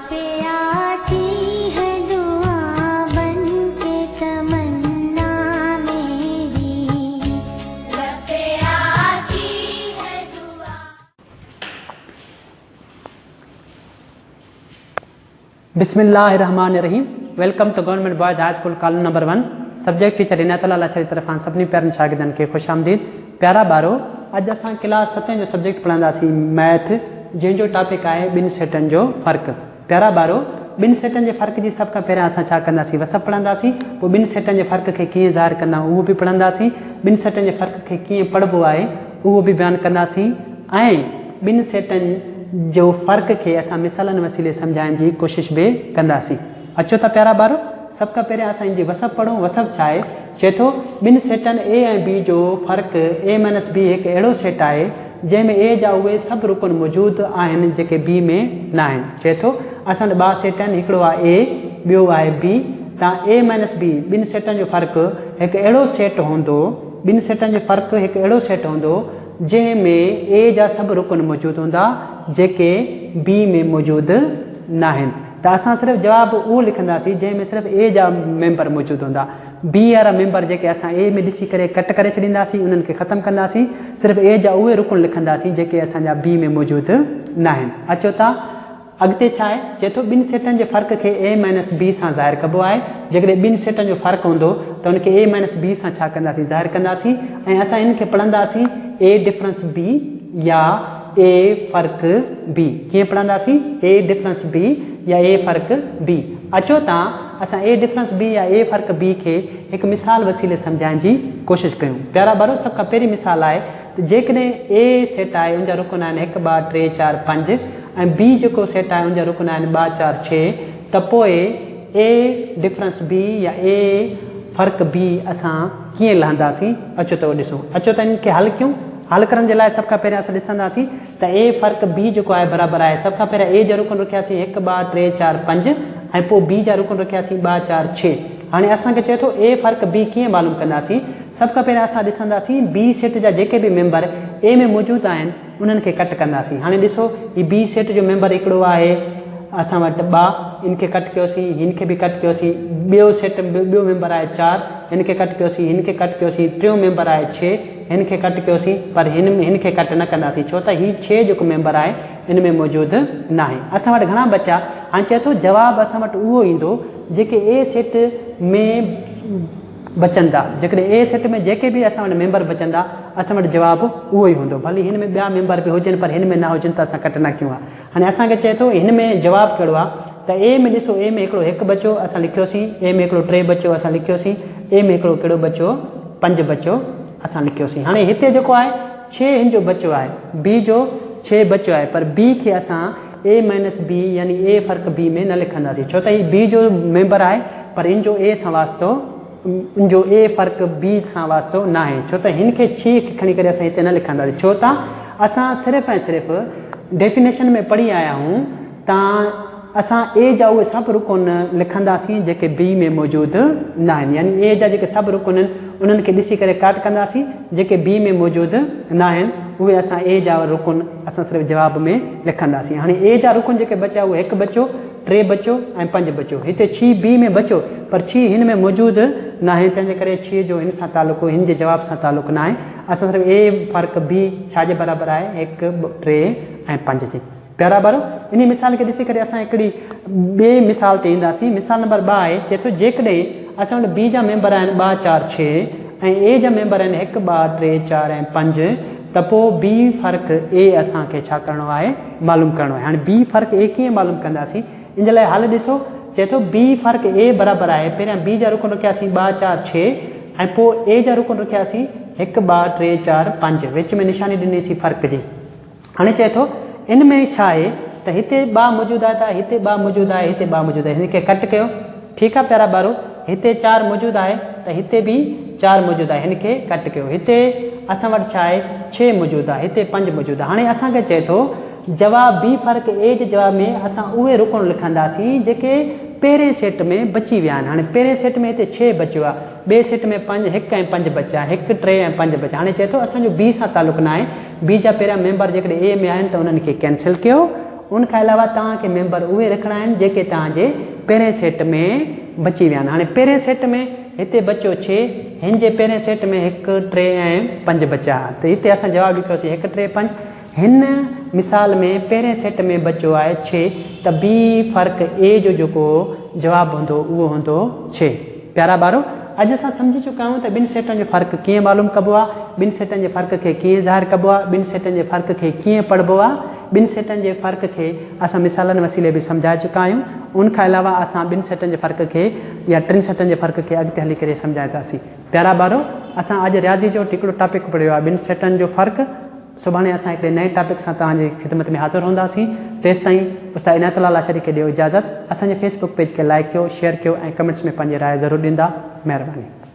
पे आती है दुआ बन के तमन्ना मेरी। लब पे आती है दुआ। बिस्मिल्लाहिर्रहमानिर्रहीम। Welcome to government boys high school colony number 1। Subject teacher Inayatullah Lashari तरफ़ां सभिनी प्यारनि शागिर्दनि खे ख़ुशि आमदीद। प्यारा ॿारो, अॼु असां क्लास सतें जो सब्जेक्ट पढ़ंदासीं मैथ, जंहिंजो टॉपिक आहे ॿिनि सेटनि जो फ़र्क़ु। प्यारा ॿारो, ॿिनि सेटनि जे फ़र्क़ जी सभ खां पहिरियां असां छा कंदासीं, वसफ़ पढ़ंदासीं, पोइ ॿिनि सेटनि जे फ़र्क़ खे कीअं ज़ाहिर कंदा आहियूं उहो बि पढ़ंदासीं, ॿिनि सेटनि जे फ़र्क़ खे कीअं पढ़िबो आहे उहो बि बयानु कंदासीं, ऐं ॿिनि सेटनि जो फ़र्क़ खे असां मिसालनि वसीले सम्झाइण जी कोशिशि बि कंदासीं। अचो त प्यारा ॿारो, सभ खां पहिरियां असां इन जी वसफ़ पढ़ूं। वसफ़ छा आहे? चए थो ॿिनि सेटनि ए ऐं बी जो फ़र्क़ु ए माइनस बी हिकु अहिड़ो सेट आहे जंहिंमें ए जा उहे सभु रुकन मौजूदु आहिनि जेके बी में न आहिनि। चए थो असां वटि ॿ सेट आहिनि, हिकिड़ो आहे ए, ॿियो आहे बी। तव्हां ए माइनस बी ॿिनि सेटनि जो फ़र्क़ु हिकु अहिड़ो सेट हूंदो, ॿिनि सेटनि जो फ़र्क़ु हिकु अहिड़ो सेट हूंदो जंहिंमें ए जा सभु रुकन मौजूदु हूंदा जेके बी में मौजूदु न आहिनि। त असां सिर्फ़ु जवाबु उहो लिखंदासीं जंहिंमें सिर्फ़ु ए जा मेंबर मौजूदु हूंदा। बी वारा मेंबर जेके असां ए में ॾिसी करे कट करे छॾींदासीं, उन्हनि खे ख़तमु कंदासीं, सिर्फ़ु ए जा उहे रुकन लिखंदासीं जेके असांजा बी में मौजूदु न आहिनि। अचो था अॻिते छा आहे? चए थो ॿिनि सेटनि जे फ़र्क़ खे ए माइनस बी सां ज़ाहिर कबो आहे। जेकॾहिं ॿिनि सेटनि जो फ़र्क़ु हूंदो त हुनखे ए माइनस बी सां छा कंदासीं, ज़ाहिर कंदासीं, ऐं असां इन खे पढ़ंदासीं ए डिफरेंस बी या ए फ़र्क़ु बी। कीअं पढ़ंदासीं? ए डिफरेंस बी या ए फ़र्क़ु बी। अचो था असां ए डिफरेंस बी या ए फ़र्क़ु बी खे हिकु मिसाल वसीले सम्झाइण जी कोशिशि कयूं। प्यारा ॿारो, सभ खां पहिरीं मिसाल आहे त जेकॾहिं ए सेट आहे उनजा रुकन आहिनि 1 2 3 4 5 ऐं बी जेको सेट आहे उनजा रुकन आहिनि 2 4 6, त पोइ ए डिफरेंस बी या ए फ़र्क़ु बी असां कीअं लहंदासीं? अचो त उहो ॾिसूं। अचो त इन खे हल कयूं। हल करण जे लाइ सभ खां पहिरियां असां ॾिसंदासीं त ए फ़र्क़ु बी जेको आहे बराबरि आहे। सभ खां पहिरियां ए जा रुकन रखियासीं 1 2 3 4 5 ऐं पोइ बी जा रुकन रखियासीं 2 4 6। हाणे असांखे चए थो ए फ़र्क़ु बी कीअं मालूम कंदासीं? सभ खां पहिरियां असां ॾिसंदासीं बी सेट जा जेके बि मेंबर ए में मौजूदु आहिनि उन्हनि खे कट कंदासीं। हाणे ॾिसो, हीउ बी सेट जो मेंबर हिकिड़ो आहे असां वटि 2, इनखे कट कयोसीं, हिनखे बि कट कयोसीं। ॿियो सेट ॿियो मेंबर आहे 4, हिनखे कट कयोसीं, हिनखे कट कयोसीं। टियों मेंबर आहे 6, हिनखे कट कयोसीं, पर हिनखे कट न कंदासीं छो त हीउ 6 जेको मेंबर आहे इन में मौजूदु न आहे। असां वटि घणा बचिया? हाणे चए थो जवाबु असां वटि उहो ईंदो जेके ए सेट में बचनि था। जेकॾहिं ए सेट में जेके बि असां वटि मेंबर बचंदा असां वटि जवाबु उहो ई हूंदो, भली हिन में ॿिया मेंबर बि हुजनि पर हिन में न हुजनि त असां कट न कयूं आहे। हाणे असांखे चए थो हिन में जवाबु कहिड़ो आहे त ए में ॾिसो, ए में हिकिड़ो 1 बचियो असां लिखियोसीं, ए में हिकिड़ो 3 बचियो असां लिखियोसीं, ए में हिकिड़ो कहिड़ो बचियो 5 बचियो असां लिखियोसीं। हाणे हिते जेको आहे 6 हिन जो बचियो आहे, बी जो 6 बचियो आहे, पर बी खे असां ए माइनस बी यानी ए फ़र्क़ु बी में न लिखंदासीं छो त हीउ बी जो मेंबर आहे पर इन जो ए सां वास्तो, इन जो ए फ़र्क़ु बी सां वास्तो न आहे, छो त हिन खे 6 खे खणी करे असां हिते न लिखंदासीं छो त असां सिर्फ़ु ऐं सिर्फ़ु डेफिनेशन में पढ़ी आया आहियूं त असां ए जा उहे सभु रुकन लिखंदासीं जेके बी में मौजूदु न आहिनि, यानी ए जा जेके सभु रुकन आहिनि उन्हनि खे ॾिसी करे काट कंदासीं, जेके बी में मौजूदु न आहिनि उहे असां ए जा रुकन असां सिर्फ़ु जवाब में लिखंदासीं। हाणे ए जा रुकन जेके बचिया उहे 1 बचियो, 3 बचियो ऐं 5 बचियो। हिते 6 बी में बचियो पर 6 हिन में मौजूदु न आहे, तंहिंजे करे 6 जो हिन सां तालुकु, हिन जे जवाब सां तालुकु न आहे। असां सिर्फ़ु ए फ़र्क़ु बी छा जे बराबरि आहे? 1 3 ऐं 5 जे। प्यारा ॿारो, इन मिसाल खे ॾिसी करे असां हिकिड़ी ॿिए मिसाल ते ईंदासीं। मिसाल नंबर 2 आहे, चए थो जेकॾहिं असां वटि बी जा मेंबर आहिनि 2 4 6 ऐं ए जा मेंबर आहिनि 1 2 3 4 ऐं 5, त पोइ बी फ़र्क़ु ए असांखे छा करिणो आहे? मालूम करिणो आहे। हाणे बी फ़र्क़ु ए कीअं मालूम कंदासीं? इन जे लाइ हल ॾिसो, चए थो बी फ़र्क़ु ए बराबरि आहे, पहिरियां बी जा रुकन रखियासीं 2 4 6 ऐं पोइ ए जा रुकन रखियासीं 1 2 3 4 5, विच में निशानी ॾिनीसीं फ़र्क़ु जी। हाणे चए थो इन में छा आहे त हिते 2 मौजूदु आहे त हिते 2 मौजूदु आहे, हिते 2 मौजूदु आहे, हिनखे कट कयो। ठीकु आहे प्यारा ॿारो, हिते 4 मौजूदु आहे त हिते बि 4 मौजूदु आहे, हिनखे कट कयो। हिते असां वटि छा आहे 6 मौजूदु आहे, हिते 5 मौजूदु आहे। हाणे असांखे चए थो जवाब बी फ़र्क़ु ए जे जवाब में असां उहे रुकन लिखंदासीं जेके पहिरें सेट में बची विया आहिनि। हाणे पहिरें सेट में हिते 6 बचियो आहे, ॿिए सेट में 5 1 ऐं 5 बचिया, 1 3 ऐं 5 बचिया। हाणे चए थो असांजो बी सां तालुकु न आहे, बी जा पहिरियां मेंबर जेकॾहिं ए में आहिनि त उन्हनि खे कैंसिल कयो, ان کان علاوه توهان کي ميمبر اهي رکڻا آهن جيڪي توهان جي پهرين سيٽ ۾ بچي ويا آهن. هاڻي پهرين سيٽ ۾ هتي بچيو ڇهه، هن جي پهرين سيٽ ۾ هڪ، ٽي ۽ پنج بچيا ته هتي اسان جواب لکيوسين هڪ، ٽي، پنج. هن مثال ۾ پهرين سيٽ ۾ بچيو آهي ڇهه ته بي فرق اي جو جيڪو جواب هوندو اهو هوندو ڇهه. پيارا ٻارو! اڄ اسان سمجهي چڪا آهيون ته ٻن سيٽن جو فرق ڪيئن معلوم ڪبو آهي، ٻن سيٽن جي فرق کي ڪيئن ظاهر ڪبو آهي، ٻن سيٽن جي فرق کي ڪيئن پڙهبو آهي. ٻن سيٽن جي فرق کي اسان مثالن وسيلي به سمجهائي چڪا آهيون. ان کان علاوه اسان ٻن سيٽن جي فرق کي يا ٽن سيٽن جي فرق کي اڳتي هلي ڪري سمجهائينداسين. پيارا ٻارو! اسان اڄ رياضي جو هڪڙو ٽاپڪ پڙهيو آهي ٻن سيٽن جو فرق. سڀاڻي اسان هڪڙي نئين ٽاپڪ سان توهان جي خدمت ۾ حاضر هونداسين. تيستائين استاد عنايت الله لاشاري کي ڏيو اجازت. اسان جي فيس بڪ پيج کي لائيڪ ڪيو، شيئر ڪيو ۽ ڪمينٽس ۾ پنهنجي راء ضرور ڏيندا. مهرباني.